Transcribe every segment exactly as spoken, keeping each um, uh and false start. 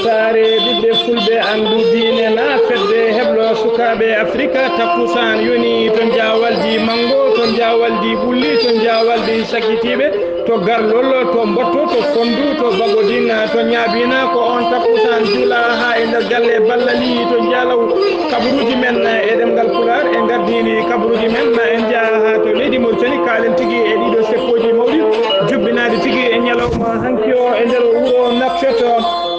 Saare ɓiɓɓe fulɓe anndu diine na fedde heblo sukaaɓe Afrika, takkusaan yoni to Njaawaldi Manngo, to Njaawaldi Ɓulli, to Njaawaldi Sakkitiiɓe, to Garlol, to Mbotto, to Fonndu, to Bagodin, to Ñaabina. Ko oon takkusaan juula haa e nder galle Ballali to Jaalaw. Kabaruuji men e ɗemngal Pulaar e ngardiini kabaruuji men, en njaha haa to leydi Mauritanie, kaalen tigi e ɗiɗo seppooji mawɗi jubbinaaɗi tigi e ñalawma hanki o e nder wuro Nouakchott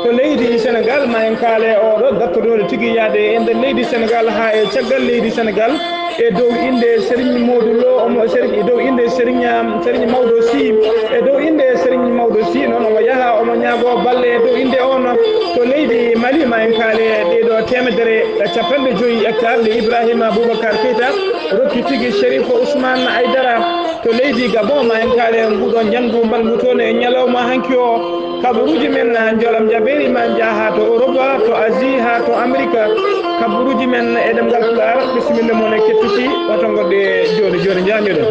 to leydi Senegal. Ma en kaale oɗo dartoɗo tigi yaade e nder leydi Senegal haa e caggal leydi Senegal, e dow innde Serigne Modou Lo, omo Serigne, e dow innde Serigne, Serigne Mawdo Sy, e dow innde Serigne Mawdo Sy, noon omo yaha omo ñaago balle e dow innde on. To leydi Mali, ma en kaale ɗeeɗo teemedere e capanɗe joyi hectare nde Ibrahima Boubacar Keita rokki tigi Chérif Ousmane Aïdara. To leydi Gabon, ma en kaale nguɗo njanngu mbalngu toon e ñalawma hanki o. Kabaruuji men, ah, njoolam jabeeri ma njaha to Europe, to Asie, haa to Amerika. Kabaruuji men e ɗemngal Pulaar, bisimilla mon e kettuki, oto ngoɗɗe jooni jooni, njahnjoɗen.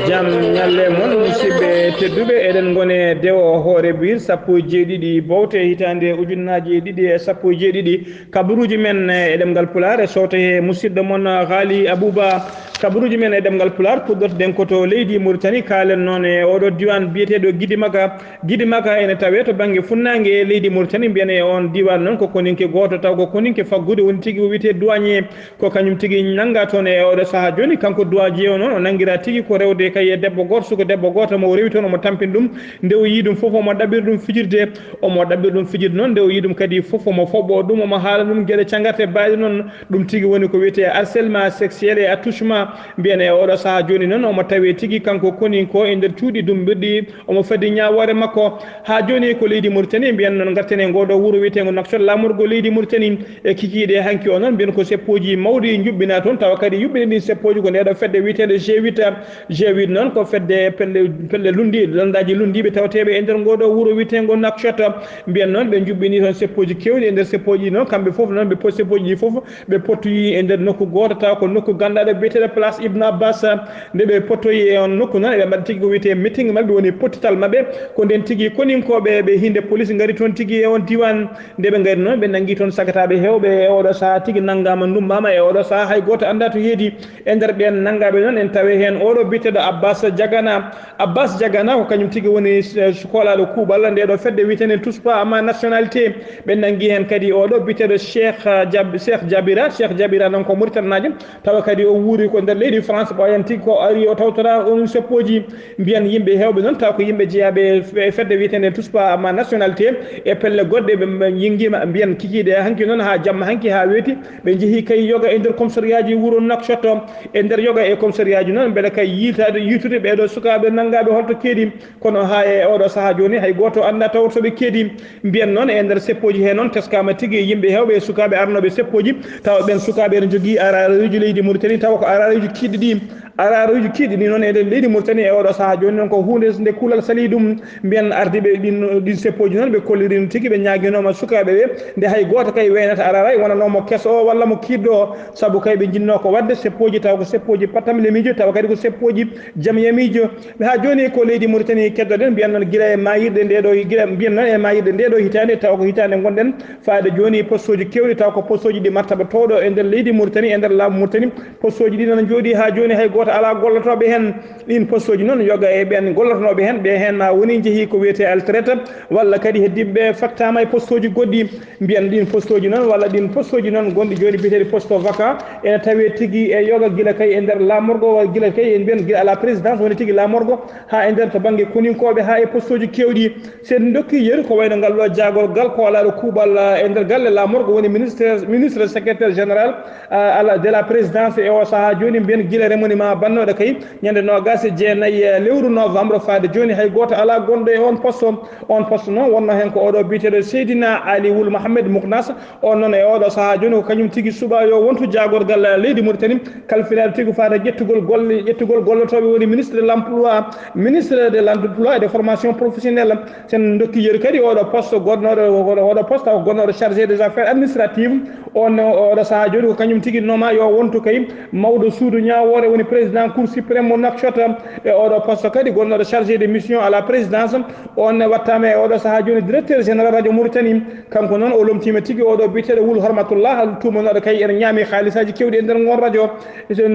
Jam ñalle mon, musidɓe tedduɓe, eɗen ngone dewo hoore biir sappo e jeeɗiɗi bowte hitaande ujunnaaji ɗiɗi e sappo e jeeɗiɗi. Kabaruuji men e ɗemngal Pulaar e sowte he musidɗo mon Ghali Abouba. Kabaruuji men e ɗemngal Pulaar puɗɗotoɗen ko to leydi Mauritanie, kaalen noon e oɗo diiwaan biyeteeɗo Gidimaka. Gidimaka ene tawee to bannge funnaange leydi Mauritanie, mbiyen e oon diiwaan noon ko koninke gooto, taw ko koninke faggude woni tigi o wiyetee douanier. Ko kañum tigi nannga toon e oɗo sahaa jooni. Kanko douanier o noon o nanngiraa tigi ko rewde kay e debbo gooto, suka debbo gooto mo o rewi toon, omo tampini ɗum. Nde o yii ɗum fof omo ɗaɓɓiri ɗum fijirde, omo ɗaɓɓiri ɗum fijirde noon. Nde o yii ɗum kadi fof omo foɓɓo ɗum, omo haala ɗum geɗe cangarte baɗe noon. Ɗum tigi woni ko wiyetee harcèlement sexuel et attouchement. Mbiyen e oɗo sahaa jooni noon omo tawee tigi kanko koninko e nder cuuɗi dummbirɗi, omo fadi ñaawoore makko. Haa jooni ko leydi Mauritanie, mbiyen noon ngarten e ngooɗo wuro wiyeteengo Nouakchott, laamorgo leydi Mauritanie. E kikiiɗe hanki o noon, mbiyen ko seppooji mawɗi njuɓɓinaa toon, tawa kadi yuɓɓini ɗin seppooji ko ndeeɗo fedde wiyeteende G huit. G huit noon ko fedde pelle, pelle lunndiiɗe, lanndaaji lunndiiɓe tawateeɓe e nder ngooɗo wuro wiyeteengo Nouakchott. Mbiyen noon ɓe njuɓɓini toon seppooji keewɗi. E nder seppooji ɗi noon, kamɓe fof noon ɓe po-, seppooji ɗi fof ɓe pottoyi e nder nokku gooto, tawa ko nokku ganndaɗo biyeteeɗo Place Ibn Abbas. Nde ɓe pottoyi e on nokku noon, eɓe mbaɗa tigi ko wiyetee meeting maɓɓe, woni pottital maɓɓe. Ko nden tigi koninkooɓe ɓe hinde police ngari toon tigi e on diiwaan. Nde ɓe ngari noon, ɓe nanngi toon sagataaɓe heewɓe e oɗo sahaa tigi nanngaama, ndummbaama e oɗo sahaa hay gooto anndaa to heedi. E nder ɓeen nanngaaɓe noon, en tawii heen oɗo biyeteeɗo Abbas Jagana. Abbas Jagana ko kañum tigi woni, eh, sukolaaɗo kuuɓal ndeeɗo fedde wiyeteende TUSPA, amma nationalité. Ɓe nanngi heen kadi oɗo biyeteeɗo Cheikh, eh, Jab-, Cheikh Jabira. Cheikh Jabira noon ko Mauritanie naajo, tawa kadi o wuuri ko nder leydi France. Ɓooyan tigi ko ari o tawtoraa onon seppooji. Mbiyen yimɓe heewɓe noon, tawa ko yimɓe jeyaaɓe e fedde wiyeteende TUSPA, amma nationalité, e pelle goɗɗe, ɓe, ɓe yingiima, mbiyen kikiiɗe hanki noon haa jamma hanki haa weeti. Ɓe njehii kay yoga e nder commissariat ji wuro Nouakchott. E nder yoga e commissariat ji noon, mbeɗa kay yiitaade, yiitude ɓeeɗo sukaaɓe nanngaaɓe holto keedi. Kono haa e oɗo sahaa jooni, hay gooto anndaa taw to ɓe keedi. Mbiyen noon, e nder seppooji hee noon, teskaama tigi yimɓe heewɓe e sukaaɓe arnooɓe seppooji, tawa ɓeen sukaaɓe ene njogii araarayuuji leydi Mauritanie, tawa ko araarayuuji kiiɗɗi ɗi. Araarayuuji kiiɗɗi ɗi noon e nder leydi Mauritanie e oɗo sahaa jooni noon ko huunde nde kulal salii ɗum. Mbiyen ardiiɓe ɗin, ɗin seppooji noon ɓe kolliri tigi, ɓe ñaaginooma sukaaɓe ɓe, nde hay gooto kay weynata araaray wonanoo mo keso o walla mo kiiɗɗo o, sabu kay ɓe njinnoo ko waɗde seppooji, tawa ko seppooji pattamlemiijo, tawa kadi ko seppooji jamyamiijo. Haa jooni ko leydi Mauritanie keddoɗen, mbiyen noon gila e maayirɗe ndeeɗo, gila mbiyen noon e maayirɗe ndeeɗo hitaande, tawa ko hitaande ngonɗen, faade jooni postooji keewɗi, tawa ko postooji ɗi martaba towɗo e nder leydi Mauritanie, e nder laamu Mauritanie. Postooji ɗi noon njooɗii haa jooni, hay gooto alaa gollotooɓe heen. Ɗiin postooji noon, yoga e ɓeen gollotonooɓe heen, ɓe heen ma woni njehii ko wiyetee altraite, walla kadi heddii ɓe fattaama e postooji goɗɗi. Mbiyen ɗiin postooji noon, walla ɗiin postooji noon gonɗi jooni biyeteeɗi poste vacant, ene tawee tigi e yoga gila kay e nder laamorgo, walla gila kay en mbiyen gila à la présidence woni tigi laamorgo, haa e nder to bannge koninkooɓe, haa e postooji keewɗi. So en ndokkii yeru ko wayno ngal ɗo jaagorgal koolaaɗo kuuɓal, eh, e nder galle laamorgo woni ministre, ministre secrétaire général, eh, à la, de la présidence e o sahaa jooni, mbiyen gila remoni ma bannooɗo kay ñande noogaas e jeenayi, eh, lewru novembre faade jooni hay gooto alaa gonɗo e on poste. On poste noon wonno heen ko oɗo biyeteeɗo Seydina Ali Wul Mohamed Muknas. On noon e oɗo sahaa jooni ko kañum tigi suɓaa yo wontu jaagorgal leydi Mauritanie, kalfinaaɗo tigi faade ƴettugol golle, ƴettugol gollotooɓe woni ministre de l'emploi, ministre de l'emploi et de formation professionnelle. Sen ndokki yeru kadi oɗo poste, gonnooɗo, oɗo, oɗo poste taw gonnooɗo chargé des affaires administratives, On ne oɗo sahaa jooni ko kañum tigi nooma yo wontu kay mawɗo suudu ñaawoore, woni président Cour suprême mo Nouakchott. E oɗo poste kadi gonnooɗo chargé de mission à la présidence, on ne wattaama e oɗo sahaa jooni directeur général radio Mauritanie. Kanko noon o lomtiima tigi oɗo biyeteeɗo Wul Hormatullah, tuumanooɗo kay ene ñaami haalisaaji keewɗi e nder ngoon radio.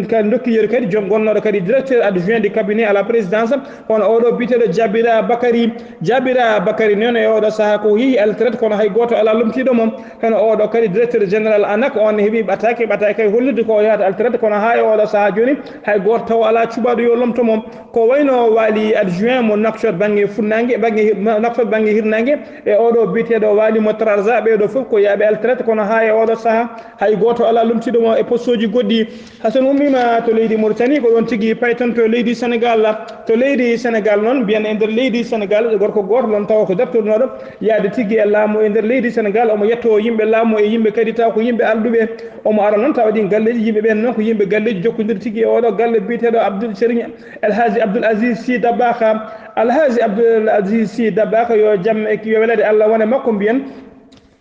Ka ndokki yeru kadi joom gonnooɗo kadi directeur adjoint du cabinet à la présidence, kono oɗo biyeteeɗo Jabira Bakary. Jabira Bakary noon e oɗo sahaa ko yehi altraite, kono hay gooto alaa lomtiiɗo mo. Kono oɗo kadi directeur général anak, on heɓi ɓataake, ɓataake kay hollirde ko o yahata altraite, kono haa e oɗo sahaa jooni hay gooto taw alaa cuɓaaɗo yo lomto mo. Ko wayno waali adjoint mo Nouakchott bannge funnaange, bannge Nouakchott bannge hirnaange, e oɗo biyeteeɗo waali mo Trarza, ɓeeɗo fof ko yaaɓe altraite, kono haa e oɗo sahaa hay gooto alaa lomtiiɗo mo e postoji goɗɗi. Hasan ummiima to leydi Mauritanie, ko ɗoon tigi payton to leydi Sénégal. To leydi Sénégal noon, mbiyen e nder leydi Sénégal, gorko gooto noon tawa ko dartorinooɗo yaade tigi e laamu e nder leydi Sénégal, omo yettoo yimɓe laamu e yimɓe kadi taw ko yimɓe alɗuɓe. Omo ara noon tawa ɗiin galleeji, yimɓe ɓeen noon ko yimɓe galleeji jokkondirɗi tigi e oɗo galle biyeteeɗo Abdoul Serigne El Hadji Abdoul Aziz Sy Dabakh. Alhaji Abdoul Aziz Sy Dabakh, yo jam e yo weleede Allah wone makko, mbiyen.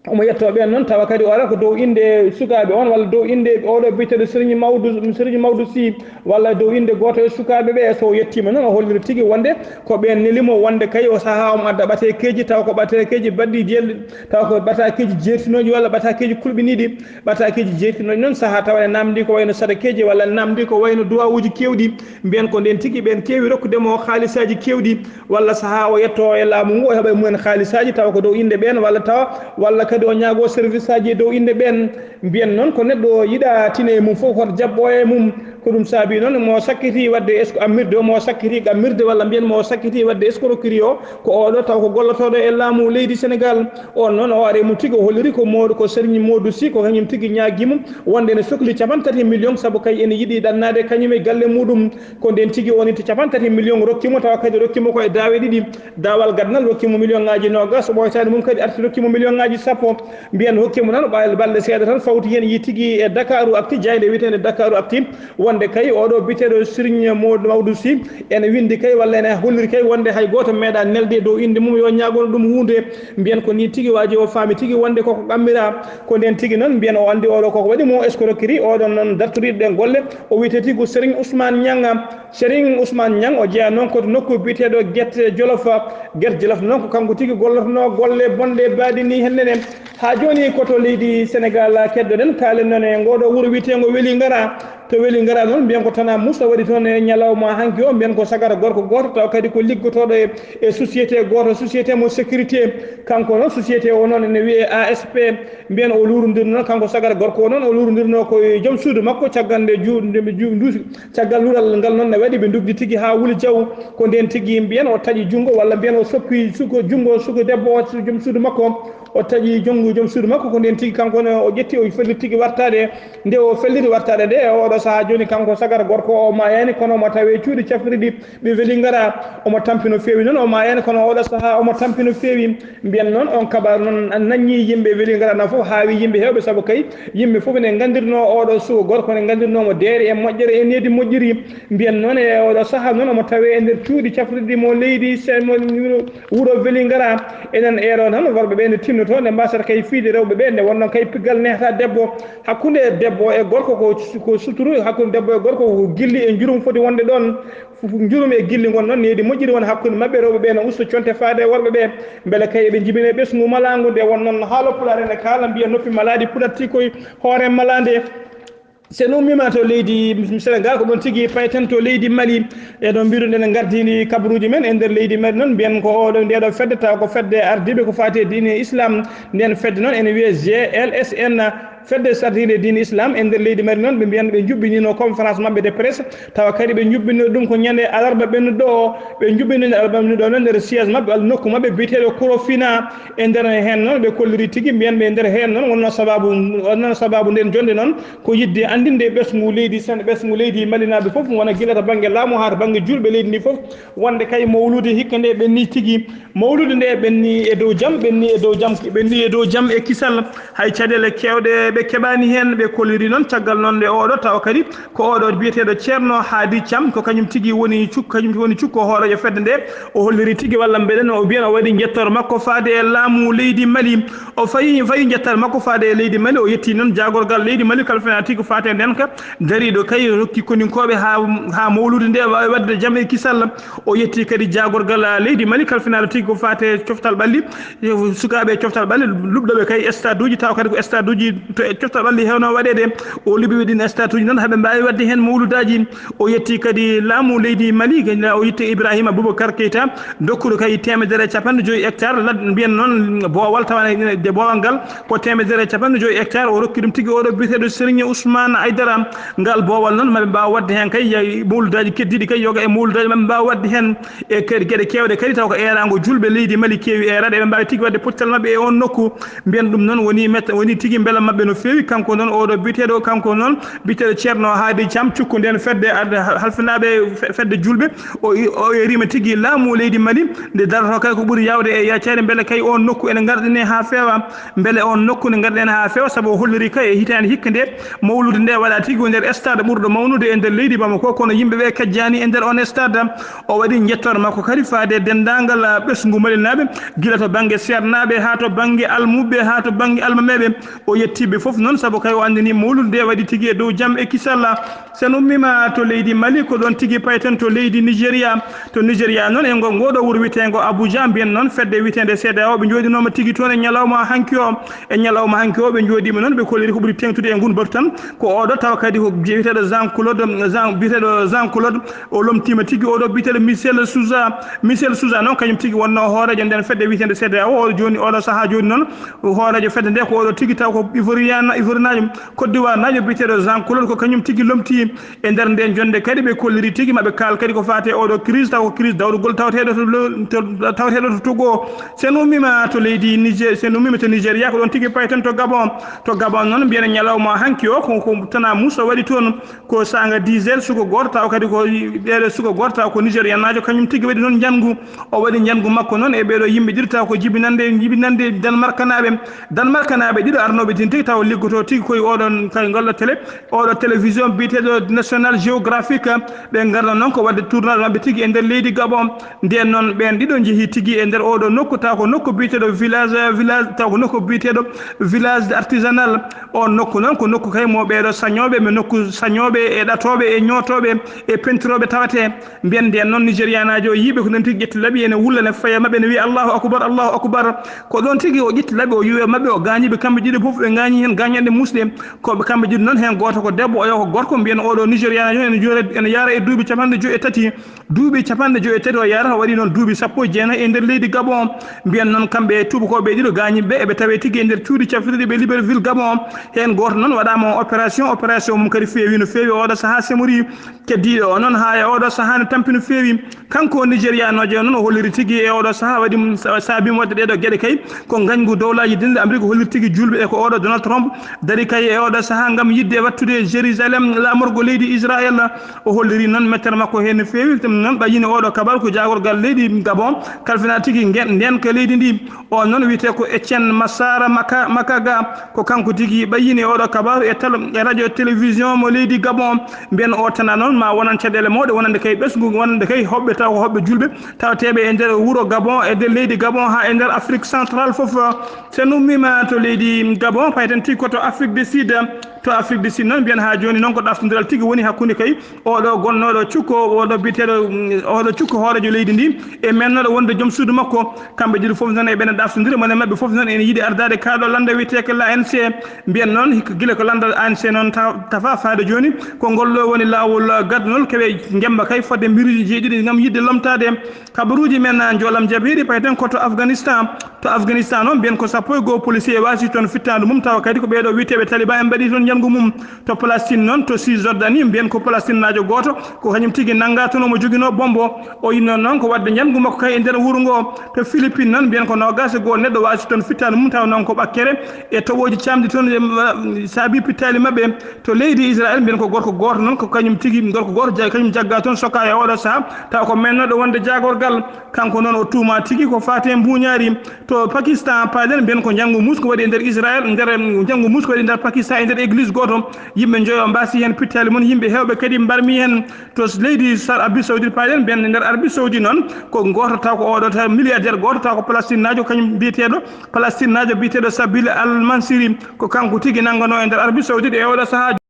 Omo yettoo ɓeen noon tawa kadi o ara ko dow innde sukaaɓe on walla dow innde oɗo biyeteeɗo Serigne Mawdu, Serigne Mawdu Sy, walla dow innde gooto e sukaaɓe ɓe. So o yettiima noon o hollira tigi wonde ko ɓeen neli mo wonde kay o sahaa omo adda ɓateekeeji taw ko ɓateekeeji baɗɗi jeel-, taw ko ɓataakeeji jeertinooji walla ɓataakeeji kulɓiniiɗi. Ɓataakeeji jeertinooji noon sahaa tawa ene naamndii ko wayno sadakeeji walla ene naamndii ko wayno duwawuuji keewɗi. Mbiyen ko ndeen tigi ɓeen keewi rokkude mo haalisaaji keewɗi. Walla sahaa o yettoo e laamu ngu, o heɓa e mumen haalisaaji tawa ko dow innde ɓeen, walla tawa, walla kadi o ñaagoo service aji e dow innde ɓeen. Mbiyen noon ko neɗɗo yiɗa tine e mum fof, hoto jaɓɓo e mum. Ko ɗum saabii noon mo sakkiti waɗde esko-, ammirde o, mo sakkiti gammirde, walla mbiyen mo sakkiti waɗde escroquerie o, ko oɗo taw ko gollotooɗo e laamu leydi Sénégal. On noon o ari e mum tigi, o holliri ko Modou, ko Serigne Modou Sy, ko kañum tigi ñaagii mo wonde ene sokli capanɗe tati million sabu kay ene yiɗi ɗannaade kañum e galle muɗum. Ko ndeen tigi o itti capanɗe tati million rokki mo, tawa kadi rokki mo ko e daawe ɗiɗi. Daawal gadnal rokki mo million ŋaaji noogas, ɓooytaani mum kadi arti rokki mo million ŋaaji sappo. Mbiyen hokki mo tan ɓay-, balɗe seeɗa tan fawti heen, yi tigi e Dakaractu, jaaynde wiyeteende Dakaractu, wonde kay oɗo biyeteeɗo Serigne Modou Mawdu Sy ene winndi kay walla ene holliri kay wonde hay gooto meeɗaa nelde e dow innde mum yo ñaagono ɗum huunde. Mbiyen ko nii tigi waaji o faami tigi wonde koko qammiraa. Ko ndeen tigi noon mbiyen o anndi oɗo koko waɗi mo escroquerie, oɗon noon dartoriiɗo ɗeen golle, o wiyetee tigi ko Serigne Ousmane Niang. Serigne Ousmane Niang o jeyaa noon ko to nokku biyeteeɗo Guet Jolof. Guet Jolof noon ko kanko tigi gollotonoo golle bonɗe baaɗe nii hannde ne. Haa jooni ko to leydi Sénégal keddoɗen, kaalen noon e ngooɗo wuro wiyeteengo Welingara. To Welingara noon mbiyen ko Tana Moussa waɗi toon e ñalawma hanki o, mbiyen ko sagara gorko gooto taw kadi ko liggotooɗo e, e société gooto, société mo sécurité. Kanko noon société o noon ene wiyee A S P. Mbiyen o luurondirii noon, kanko sagara gorko o noon, o luurondirii noon ko e joom suudu makko, caggal nde ju-, nde ɓe ju-, nduusi, caggal luural ngal noon ne waɗi, ɓe ndugdi tigi haa wuli jaw. Ko ndeen tigi mbiyen o taƴi junngo, walla mbiyen o soppi suko, junngo suko debbo o, joom suudu makko, o taƴi junngo joom suudu makko. Ko ndeen tigi kanko ne o ƴetti, o felliti tigi wartaade. Nde o felliti wartaade nde, e oɗo sahaa jooni, kanko sagara gorko o, o maayaani, kono omo tawee cuuɗi cafrirɗi ɓe Welingara. Omo tampi no feewi noon, o maayaani, kono oɗo sahaa omo tampi no feewi. Mbiyen noon, on kabaaru noon nanñii yimɓe Welingara na fof, haawi yimɓe heewɓe, sabu kay yimɓe fof ne nganndirnoo oɗo suka gorko, ne nganndirnoo mo deere e moƴƴere e needi moƴƴiri. Mbiyen noon, e oɗo sahaa noon, omo tawee e nder cuuɗi cafrirɗi mo leydi, se-, mo wuro Welingara. Enen eero noon, worɓe ɓe nde tinnotoo, nde mbasata kay fiyde rewɓe ɓe, nde wonnoo kay piggal nehata debbo. Hakkunde debbo e gorko ko, ko suturu, hakkunde debbo e gorko ko gilli e njurum foti wonde ɗoon. Njurum e gilli ngon noon, needi moƴƴiri won hakkunde maɓɓe, rewɓe ɓe no usto conte faade e worɓe ɓe, mbele kay eɓe njibine ɓesngu malaangu. Nde won noon haala pulaar ene kaala, mbiya noppi malaaɗi puɗatti koye hoore malaande. So en ummiima to leydi Sénégal, ko ɗoon tigi payten to leydi Mali. E ɗo mbiruɗen en ngardini kabaruuji men e nder leydi Mali noon, mbiyen ko oɗo, nde ɗo fedde, tawa ko fedde ardiiɓe ko faati e diine Islam. Nden fedde noon ene wiyee G L S N. Fedde sardiinde diine Islam e nder leydi Mali noon, ɓe mbiyan ɓe njuɓɓinino conférence maɓɓe de presse, tawa kadi ɓe njuɓɓinino ɗum ko ñande alarba ɓennuɗo o. Ɓe njuɓɓinino alarba ɓennuɗo o noon nder siège maɓɓe walla nokku maɓɓe biyeteeɗo Korofina. E nder heen noon ɓe kolliri tigi, mbiyan ɓe e nder heen noon wonnoo sabaabu, wonnoo sabaabu nden jonnde noon ko yiɗde anndinde ɓesngu leydi Sen-, ɓesngu leydi Malinaaɓe fof, wona gila to bannge laamu haa to bannge juulɓe leydi ndi fof, wonde kay mawluude hikka nde ɓenni tigi. Mawluude nde ɓenni e dow jam, ɓenni e dow jam, ɓenni e dow jam e kisal. Hay caɗeele keewɗe Ɓe keɓaani heen, ɓe kolliri noon caggal noon nde oɗo tawa kadi ko oɗo biyeteeɗo Ceerno Haadi Cam, ko kañum tigi woni cuk-, kañum woni cukko hooreejo fedde nde. O holliri tigi walla mbeɗen o mbiyen o waɗi njettoor makko faade e laamu leydi Mali. O fayi, fayi njettoor makko faade e leydi Mali, o yetti noon jaagorgal leydi Mali kalfina tigi faate ndenka dariiɗo kay rokki koninkooɓe haa, haa mawlude nde waawi waɗde jam e kisal. O yetti kadi jaagorgal leydi Mali kalfinaaɗo tigi ko faate coftal ɓalli. Sukaaɓe e coftal ɓalli luɓɗoɓe kay stade uji, tawa kadi ko stade uji to e coftal ɓalli hewno waɗeede. O luɓiɓe ɗin stade uji noon haɓe mbaawi waɗde heen mawludaaji. O yetti kadi laamu leydi Mali, o yetti Ibrahima Boubacar Keita, dokkuɗo kay teemedere e capanɗe joyi hectare, lad-, mbiyen noon boowal, tawa nde boowal ngal ko teemedere e capanɗe joyi hectare, o rokki ɗum tigi oɗo biyeteeɗo Serigne Ousmane Aydara. Ngal boowal noon maɓe mbaawa waɗde heen kay mawludaaji keddiiɗi kay, yoga e mawludaaji maɓe mbaawa waɗde heen. E kadi geɗe keewɗe kadi taw ko eeraango julɓe leydi Mali keewi eeraade, eɓe mbaawi tigi waɗde pottal maɓɓe e oon nokku. Mbiyen ɗum noon woni metta, woni tigi mbela maɓɓe no feewi. Kanko noon oɗo biyeteeɗo, kanko noon biyeteeɗo Ceerno Haadi Cam, cukko nden fedde ad-, halfinaaɓe fe-, fedde julɓe, o i-, o erima tigi laamu leydi Mali nde darata kay ko ɓuri yaawde e yaccaade mbele kay oon nokku ene ngarɗine haa feewa, mbele oon nokku ne ngarɗine haa feewa, sabu o holliri kay e hitaande hikka nde mawlude nde waɗa tigi ko nder stade ɓurɗo mawnude e nder leydi Bamako, kono yimɓe ɓe kajjaani e nder on stade. O waɗi njettoor makko kadi faade e denndaangal, ah, ɓesngu Malinaaɓe, gila to bannge Seernaaɓe haa to bannge Almuɓɓe haa to bannge Almameeɓe. O yettii ɓe fof noon, sabu kay o anndini mawlude nde waɗi tigi e dow jam e kisal. So en ummiima to leydi Mali, ko ɗoon tigi payten to leydi Nigéria. To Nigéria noon, e ngo, ngoo ɗoo wuro wiyeteengo Abuja, mbiyen noon fedde wiyeteende C E D E A O, ɓe njooɗinooma tigi toon e ñalawma hanki o. E ñalawma hanki o, ɓe njooɗiima noon, ɓe kolliri ko ɓuri teeŋtude e nguun batu tan. Ko oɗo tawa kadi ko biyeteeɗo Jean Claude, Jean, biyeteeɗo Jean Claude, o lomtiima tigi oɗo biyeteeɗo Michel Souza. Michel Souza noon, kañum tigi wonnoo hooreejo nden fedde wiyeteende C E D E A O. Oɗo jooni, oɗo sahaa jooni noon, hooreejo fedde nde ko oɗo tigi taw ko Ivoirian, Ivoirinaajo, Côte d'Ivoire naajo biyeteeɗo Jean Claude, ko kañum tigi lomti. E nder nden jonnde kadi ɓe kolliri tigi maɓe kaal kadi ko faati e oɗo crise, taw ko crise dawrugol tawateeɗo to lo-, to, tawateeɗo to Togo. So en ummiima to leydi Niger, so en ummiima to Nigéria, ko ɗoon tigi payten to Gabon. To Gabon noon, mbiyen ñalawma hanki o, ko, ko tana muuso waɗi toon. Ko saanga dix heures, suka gooto, taw kadi ko ɓeeɗo suka gooto, taw ko Nigérianaajo, kañum tigi waɗi toon njanngu. O waɗi njanngu makko noon e ɓeeɗo yimɓe ɗiɗo, taw ko jibinande, jibinande Danmarkanaaɓe. Danmarkanaaɓe ɗiɗo arnooɓe tin tigi, taw liggotoo tigi koye oɗon, kay ngollo télé, oɗo télévision biyeteeɗo National Geographic. Ɓe ngarno noon ko waɗde tournage maɓɓe tigi e nder leydi Gabon. Ndeen noon, ɓeen ɗiɗo njehii tigi e nder oɗo nokku, taw ko nokku biyeteeɗo village, village, taw ko nokku biyeteeɗo village artisanal. On nokku noon ko nokku kay mo ɓeeɗo sañooɓe, mo nokku sañooɓe e ɗatooɓe e ñootooɓe e pentirooɓe tawatee. Mbiyen ndeen noon Nigérianaajo o yiiɓe ko noon tigi ƴetti laɓi ene wulla, ne faya maɓɓe, ne wiya, "Allahu akbar, Allahu akbar." Ko ɗoon tigi o ƴetti laɓi, o yowi maɓɓe, o gaañi ɓe kamɓe ɗiɗo fof, ɓe gaañi heen gaañanɗe muusɗe. Ko ɓe kamɓe ɗiɗo noon, heen gooto ko debbo, oya ko gorko. Mbiyen oɗo Nigérianaajo ene joore-, ene yaara e duuɓi capanɗe joyi e tati. Duuɓi capanɗe joyi e tati o yaarata, o waɗi noon duuɓi sappo e jeenayi e nder leydi Gabon. Mbiyen noon kamɓe e tuubakooɓe ɗiɗo gaañiiɓe ɓe, eɓe tawee tigi e nder cuuɗi cafrirɗi ɓe Libreville Gabon. Heen gooto noon waɗaama o opération, opération mum kadi feewi no feewi, oɗo sahaa semori. Keddiiɗo o noon haa e oɗo sahaa ne tampi no feewi. Kanko Nigérianoojo o noon o holliri tigi e oɗo sahaa waɗi mum sa-, saabi mo waɗde ɗeeɗo geɗe kay. Ko ngañgu dowlaaji denɗe Amérique holliri tigi julɓe e ko oɗo Donald Trump dari kay e oɗo sahaa ngam yiɗde waɗtude Jérusalem laamorgo leydi Israël. O holliri noon mettere makko heen no feewi. Ɗum noon ɓayyini oɗo kabaru ko jaagorgal leydi Gabon, kalfina tigi ngen-, ndeenka leydi ndi. O noon wiyetee ko Etienne Massara Maka-, Makaga, ko kanko tigi ɓayyini oɗo kabaru e tal-, e radio télévision mo leydi Gabon. Mbiyen o tana noon ma wonan caɗeele mawɗe, wonande kay ɓesngu, wonande kay hoɓɓe, taw ko hoɓɓe julɓe, tawateeɓe e nder wuro Gabon, e nder leydi Gabon, haa e nder Afrique centrale fof. So en ummiima to leydi Gabon, payten tigi ko to Afrique du Sud. To Afrique du Sud noon, mbiyen haa jooni noon ko ɗaftondiral tigi woni hakkunde kay oɗo gonnooɗo cukko, oɗo biyeteeɗo, mm, oɗo cukko hooreejo leydi ndi e mennooɗo wonde joom suudu makko. Kamɓe ɗiɗo fof noon eɓe ɗaftondira, mone maɓɓe fof noon ene yiɗi ardaade kaaɗo lannda wiyetee ko l'A N C. Mbiyen noon hikka gila ko lannda A N C noon ta-, tafa faade jooni, ko ngol ɗo woni laawol gaddanol keɓe njemba kay fodde mbiruuji jeeɗiɗi ngam yiɗde lomtaade. Kabaruuji men, ah, njoolam jabiiri, payten ko to Afghanistan. To Afghanistan noon, mbiyen ko sappo e goo policier waasi toon fittaandu mum, tawa kadi ko ɓeeɗo wiyeteeɓe Taliban en mbaɗi toon njanngu mum. To Palestine noon, to Cisjordanie, mbiyen ko Palestinnaajo gooto, ko kañum tigi nanngaa toon, omo joginoo bombo. O innoo noon ko waɗde njanngu makko kay e nder wuro ngoo. To Philippines noon, mbiyen ko noogaas e goo neɗɗo waasi toon fittaandu mum, tawa noon ko ɓakkere e toɓooji caamɗi toon, e, saabii pittaali maɓɓe. To leydi Israel, mbiyen ko gorko gooto noon, ko kañum tigi, gorko gooto ja-, kañum jaggaa toon, sokkaa e ooɗoo sahaa, tawa ko meeɗnooɗo wonde jaagorgal. Kanko noon o tuumaa tigi ko faati e mbuuñaari. To Pakistan, paaɗen mbiyen ko njanngu muus ko waɗi e nder Israel, nder, em, njanngu muus ko waɗi e nder Pakistan, e nder église gooto. Yimɓe njoyo mbaasi heen pittaali mum, yimɓe heewɓe kadi mbarmi heen. To leydi Sar-, Arabie Saoudite, paaɗen mbiyen nder Arabie Saoudite noon, ko gooto taw ko ooɗo taw milliardaire gooto taw ko Palestinnaajo, kañum biyeteeɗo, Palestinnaajo biyeteeɗo Sabil Al Mansiri, ko kanko tigi nannganoo e nder Arabie Saoudite e ooɗoo sahaa.